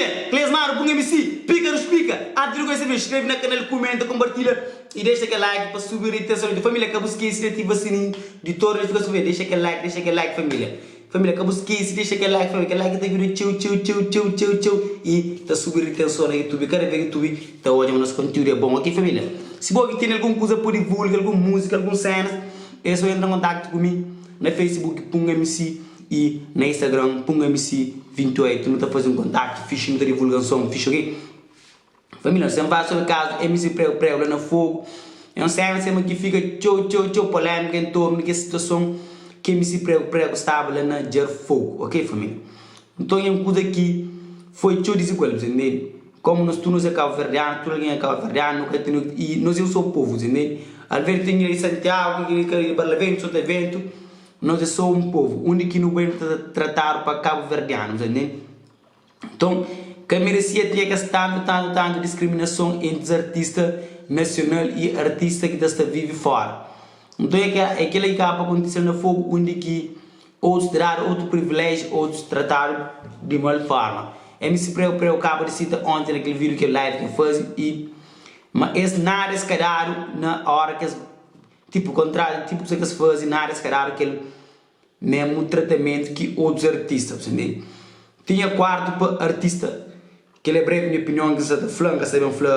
Família, Clesmaro Pun MC, pika dus pika, antis di kumesa vídeo skrebe na kanal, kumenta, kompartilha i dexa kel like pa subi ritenson di família, ka bu skese di ativa sininhu di todu notifikason família, dexa kel like, dexa kel like família, família ka bu skese dexa kel like família, kel like ta djuda txeu txeu txeu txeu txeu txeu i ta subi ritenson na youtube, kada vez youtube ta odja ma nos kontiúdu é bon, ok família? Si bo ki tene algun kuza pa divulga, algun múzika, algun sénas, é so entra en kontaktu ku mi na facebook Pun MC. I na Instagram pun MC 28 nu ta fazi un kontaktu fixi nu ta divulga un son fixi ok Família sen fala sobri kazu MC Prego Prego la na Fogo é un sena sema ki fika txeu txeu txeu polémika en tornu di kes situason ki MC Prego Prego staba la na Djarfogo ok família Nton é un kuza ki foi txeu dizigual bu ta ntende komu nos tudu nos é kabuverdianu tudu algen é kabuverdianu nu ka ten i nos é un so povu bu ta ntende alvês ten di Santiagu kel ki di Barlaventu Sotaventu. Nos é só un povu, undi ki nu bai nu ta tratadu pa kabuverdianu, bu ta ntende? Nton, ka meresia tinha kes tantu, tantu, tantu diskriminason entri artista nasional i artista ki ta sta vive fora. Nton é ke é kila ki kaba pa kontise na Fogu undi ki otus ta dadu otu priviléjiu, otus tratadu di mal forma. MC Preu Preu kaba di sita onti na kel vídiu kel live ki el faze i ma es nada es ka dadu na ora ki es Tipu kontrariu, tipu kusa ki es faze, nada es ka dadu kel memu tratamentu ki otus artista, bu ntende? Tinha kuartu pa artista, kel é brevi nha opinion ki N sa ta fla, N ka sa ben fla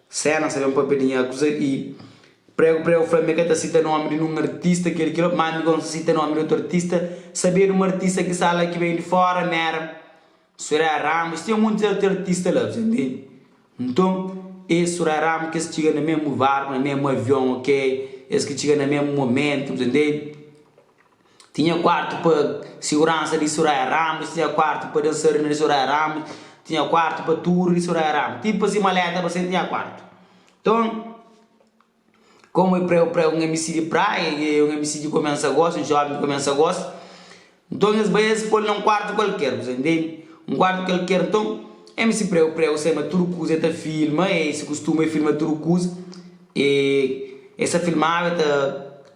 sena, N sa ben papia di nha kusa i pregu pregu fla ma e ka ta sita nomi di nun artista kel kel otu, ma ami gosi N sa sita nomi di otu artista, sabedu un artista ki sta la ki ben di fora ma era. Soraya Ramos, tinha monti otu artista la, bu ntende? Nton, es Soraya Ramos kes txiga na mesmu barku, na mesmu avion, ok, es ki txiga na mesmu momentu, bu ntende? Tinha kuartu pa siguransa di Soraya Ramos, tinha kuartu pa dansarina di Soraya Ramos, tinha kuartu pa tudu di Soraya Ramos, ti pa si maleta pa sen tinha kuartu. Nton. Komu e preu preu un MC di praia e un MC di kumensa gosi, un joven di kumensa gosi, nton es bai es pol na un kuartu kualker, bu sa ntende? Un kuartu kualker, nton MC preu preu sai ma tudu kuza e ta filma, e si kustuma e filma tudu kuza, e e sa filmaba e ta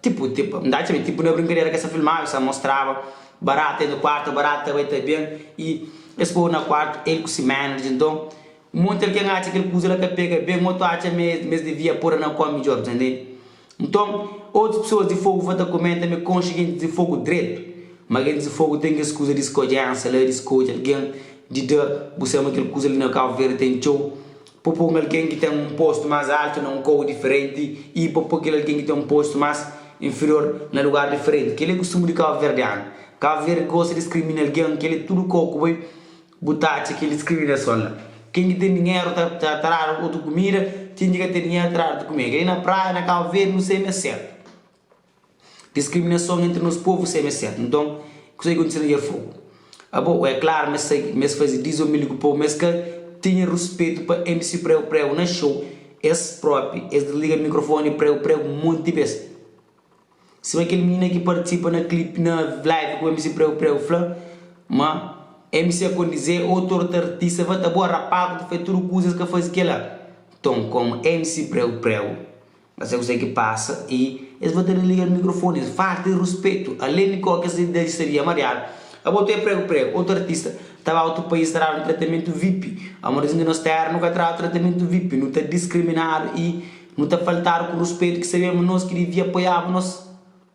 tipu tipu N ta atxa ma e tipu na brinkadera ke sa filmaba e sa mostraba barata entra kuartu barata ta bai ta ben i es poi na kuartu el ku si manager nton. Un monti algen atxa kel kuza la ka pega ben, otu atxa ma es devia pô-la na kó midjór, bu ta ntende? Nton, otus pesoas di Fogu va ta komenta ma e konxe gentis di Fogu dretu. Ma gentis di Fogu ten kes kuza di skodjensa la, di skodje algen, di da bu sai ma kel kuza li na Kabu Verdi ten txeu. Pa pô un algen ki ten un postu más altu na un kau diferenti i pa pô kel algen ki ten un postu más inferior na lugar diferenti. Kel-li é kustumu di kabuverdianu. Kabu Verdi gosta di diskrimina algen, kel-li tudu kau ku bai. Bu ta atxa kel diskriminason la. Ken ki ten dinheru ta ta dadu otu kumida, ken ki ka ten dinheru ta dadu otu kumida. Kel-li na Praia, na Kabu Verdi, nu sai ma é sertu. Diskriminason entri nos povu sai ma é sertu. Nton, kuzê ki kontise na Djarfogu? Abo, é klaru ma es sai, ma es faze dizomili ku povu, ma es ka tinha ruspetu pa MC Pregu Pregu na xou. Es propi, es disliga mikrofoni Pregu Pregu monti bes. Sima kel minina ki partisipa na clip na live ku MC Preu Preu fla ma MC Acondize otu otu artista fla ta boa rapaz ku ta fai tudu kuza es ka fazi kela nton komu MC Preu Preu ka sai kuse ki pasa i es va ta desliga microfone es falta di ruspetu alen di koki es da sabia mariadu abo tu é Preu Preu otu artista ta ba otu pais ta dadu un tratamentu vip amor di nos tera nu ka tradu tratamentu vip nu ta diskriminadu i Nu ta faltadu ku ruspetu ki sabemos nos ki divia apoiaba nos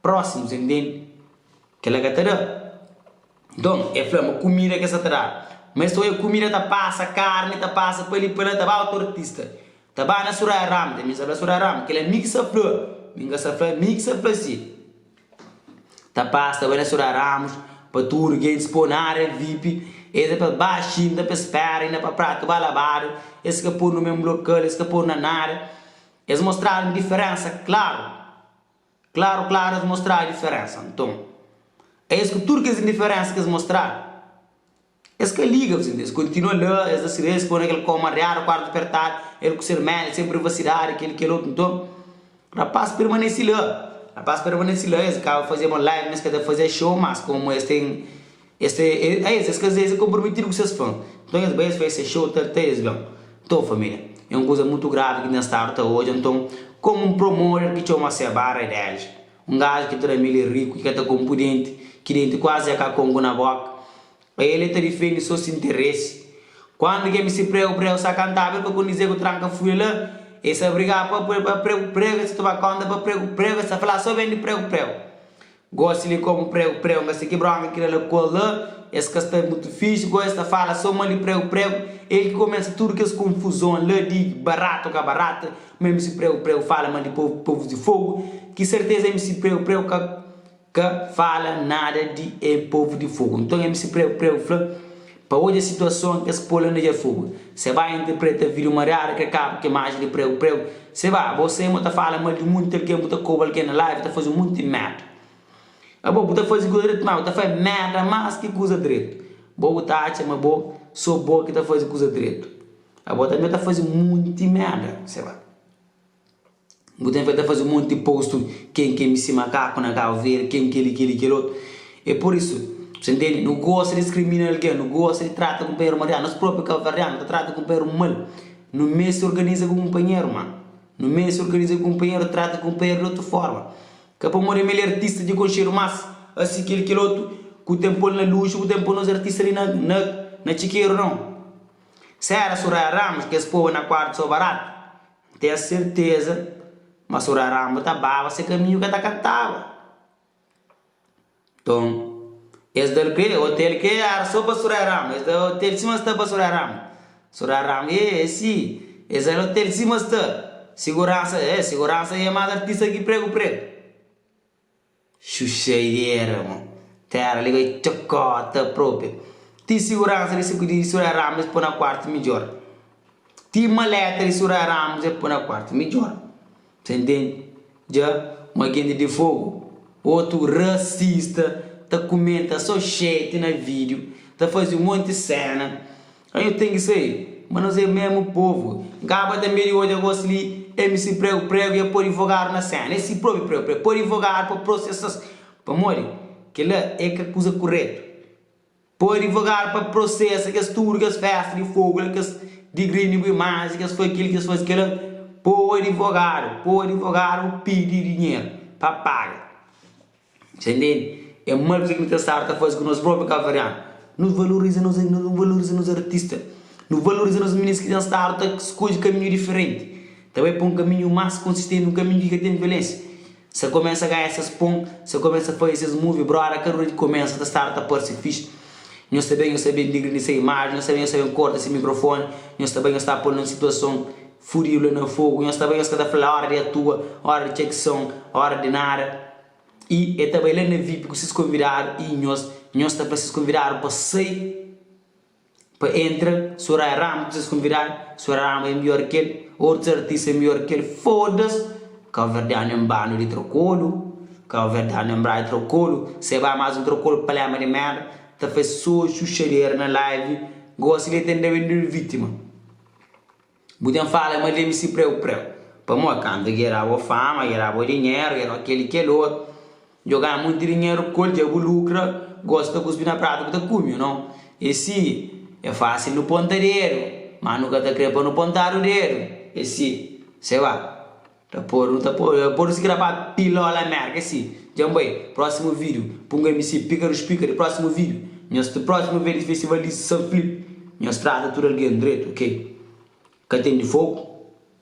prósimus, entende? Kela ka ta da. Nton, el fla ma kumida ke sa ta dadu. Ma es ta oia kumida ta pasa, karni ta pasa pa li pa la, ta ba otu artista. Ta ba na Suraya Ramos, ta mi sa fla Suraya Ramos, kela mi ki sa fla, mi ka sa fla, mi ki sa fla si. Ta pasa, ta bai na Suraya Ramos, pa tudu gentis pô na área vip, es é pa ba xinta pa es spera inda pa pratu ba labadu, es ka pô no mesmu lokal, es ka pô na nada. Es mostradu un diferensa klaru, klaru, klaru es mostradu diferensa. Nton, es ku tudu kes indiferensa ki es mostradu, Es ka liga, es kontinua la, es da sirves, es poi na kel kau mariadu, kuartu pertadu, el ku se irma, sen privasidadi, kel kel otu. Nton, rapaz permanese la, rapaz permanese la, es kaba faze bon live, ma es ka ta faze show mas, komu es ten, es ten, es, es ka es é konprometidu ku ses fan. Nton es bai es faze ses show, tal, tal, es ben. Nton familia, é un kuza mutu gravi ki ten stadu ta odja, nton, komu un promoter ki txoma Seba Raidelis, un gaju ki ta da mil é riku, ki ka ta konpu denti, ki denti kuazi dja ka konku na boka, Pa el, el ta difende so si interesi. Kuandu ki MC Prego Prego sa kantaba el ka kondize ku tranka fulha la, el sa brigaba pa pa Prego Prego, el sa toma konta pa Prego Prego, el sa fala so ben di Prego Prego. Gosi li komu Prego Prego nka si ki bronka ki da la ku el la, es ka sta mutu fixi, gosi es ta fala so mal di Prego Prego, el ki kumesa tudu kes konfuzon la di baratu ka barata, ma MC Prego Prego fala mal di povu povus di fogu, ki serteza MC Prego Prego ka Ka fala nada di e povu di fogu. Nton MC Pregu Pregu fla, Pa odja situason kes po la na Djarfogu. Se ba interpreta video mariadu kre kaba ku imajen di Pregu Pregu. Se ba, bo sai mo ta fala mal di munti algen, bu ta koba algen na live, ta fazi munti merda. Abo bu ta fazi kuza dretu ma bu ta fai merda mas ki kuza dretu. Bo bu ta atxa ma bo so bo ki ta fazi kuza dretu. Abo tanbe ta fazi munti merda. Se ba. Bu ten ta faze un monti postu ken ki é MC Makaku na Kabu Verdi, ken kel-li, kel-li, kel otu. É pur isu, bu ntende? Nu gosta di diskrimina algen, nu gosta di trata kunpanheru mariadu. Nos própi kabuverdianu ta trata kunpanheru mal. Nu meste organiza ku kunpanheru, ma. Nu meste organiza ku kunpanheru, trata kunpanheru di otu fórma. Ka pamodi mi el é artista dja konxedu más asi kel kel otu ku ten pô-l na luxu, ku ten pô nos artista li na na txikeru, nau. Sera Soraya Ramos ki es poba na kuartu so baratu. N ten serteza ma Surarambo ta baba se kaminhu ka ta kantaba. Nton, es da-l kre otel ke éra so pa Surarambo. Es da otel sima sta pa Surarambo. Surarambo, e, é si. Es da-l otel sima sta. Siguransa, e, siguransa e más artista ki pregu pregu. Xuxaidera mo. Tera li bai txokota propi. Ti siguransa di di Soraya Ramos es po na kuartu midjor. Ti maleta di Soraya Ramos es po na kuartu midjor. Sa intende? Dja ma kenti di fogu. Otu rasista ta kumenta so xeti na video, ta fazi un monti sena. Anho ten ki sai, ma nos é mesmu povu. N kaba tanbe di odja gosi li MC Prego Prego dja poi divogadu na sena. É si propi Prego Prego poi divogadu pa prosesa-s. Pamodi kel-la é ka kuza kuretu. Poi divogadu pa prosesa kes tudu kes festa di fogu la, kes digrindi bu imaji, kes fai kel, kes faze kel-la. Poi divogadu, poi divogadu bu pidi dinheru pa paga. Sa intende? É mal kuza ki nu ta staba ta faze ku nos propi kabuverdianu. Nu valoriza nos nu valoriza nos artista, nu valoriza nos minis ki ten stadu ta skodje kaminhu diferenti, ta bai pa un kaminhu mas konsistenti, un kaminhu ki ka ten violensia. Sa kumesa ganha ses pon, sa kumesa faze ses movie, broda kada ora ki kumesa ta stadu ta parse fixi. Nhos ta ben, nhos ta ben digrindi se imaji, nhos ta ben, nhos ta ben korta se mikrofoni, nhos ta ben, nhos ta pol na un situason fudidu la na fogu, nhos ta ben, nhos ka ta fla ora di atua, ora di txek son, ora di nada. I e ta bai la na vip ku ses konvidadu i nhos nhos ta fla ses konvidadu pa sai pa entra Soraya Ramos ku ses konvidadu Soraya Ramos é midjor ki el otus artista é midjor ki el fodas kabuverdianu é un bandu di trokolu kabuverdianu é un bradu di trokolu se ba mas un trokolu palema di merda ta faz so xuxadera na live gosi li e ten da ben vitima. Bu ten fala ma debe si preu preu. Pamodi kantu ki era bo fama, era bo dinheru, era kel i kel otu. Djo ganha monti dinheru ku el, dja bu lukra, gosi ta kuspi na pratu bu ta kume, no? E si, e fasil nu ponta dedu, ma nu ka ta kre pa nu pontadu dedu. E si, se ba, ta podu, nu ta podu, podu si kre pa pilola Merka, e si. Dja N bai, prosimu vidiu, punga MC Pika dus Pika di prosimu vidiu. Nhos, prosimu vez di festival di San Filipe, nhos trata tudu algen dretu, ok? Ka ten di fogu,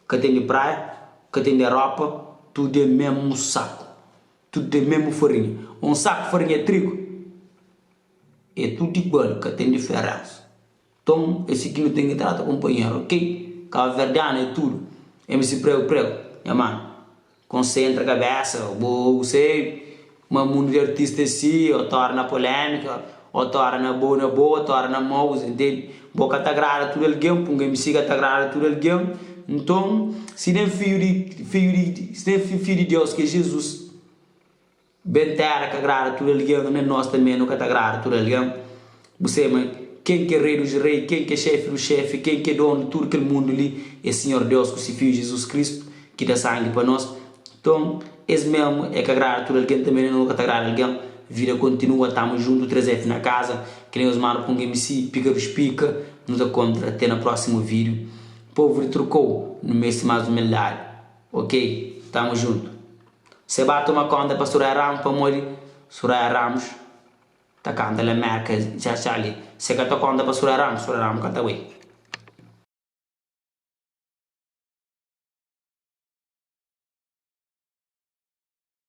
ka ten di praia, ka ten di Eropa, tudu é mesmu saku, tudu é mesmu farinha. Un saku farinha trigu é tudu igual, ka ten diferensa. Nton, é si ki nu ten ki trata kunpanheru, ok? Kabuverdianu é tudu. MC Pregu Pregu, nha manu. Konsentra kabesa, bo bu sabe ma mundu di artista é si, ô ta ora na polémika, ô ta ora na bo na bo, ô ta ora na mau, bu ntende? Bo ka ta agrada tudu algen, pun MC ka ta agrada tudu algen, nton si nen fidju di fidju di si nen fidju di Deus ki é Jizus Ben téra ka agrada tudu algen, nen nos tanbê nu ka ta agrada tudu algen. Bu sabe ma ken ki é Rei dus rei, ken ki é Xéfi dus xéfi, ken ki é donu di tudu kel mundu li é Sinhor Deus ku se Fidju Jizus Kristu, ki da sangi pa nos. Nton, es mésmu é ka agrada tudu algen, tanbê nen nu ka ta agrada algen. Vida kontinua, tamu juntu, 3F na kaza, ki nen nhos manda pa un MC, pika dus pika, nu ta kontra te na prósimu vídiu. Povu di Trukou, nu meste más umildadi. Ok, tamu juntu. Se ba toma konta pa Soraya Ramos pamodi Soraya Ramos ta kanta la Merka txa txa li. Se ka ta konta pa Soraya Ramos, Soraya Ramos ka ta bai.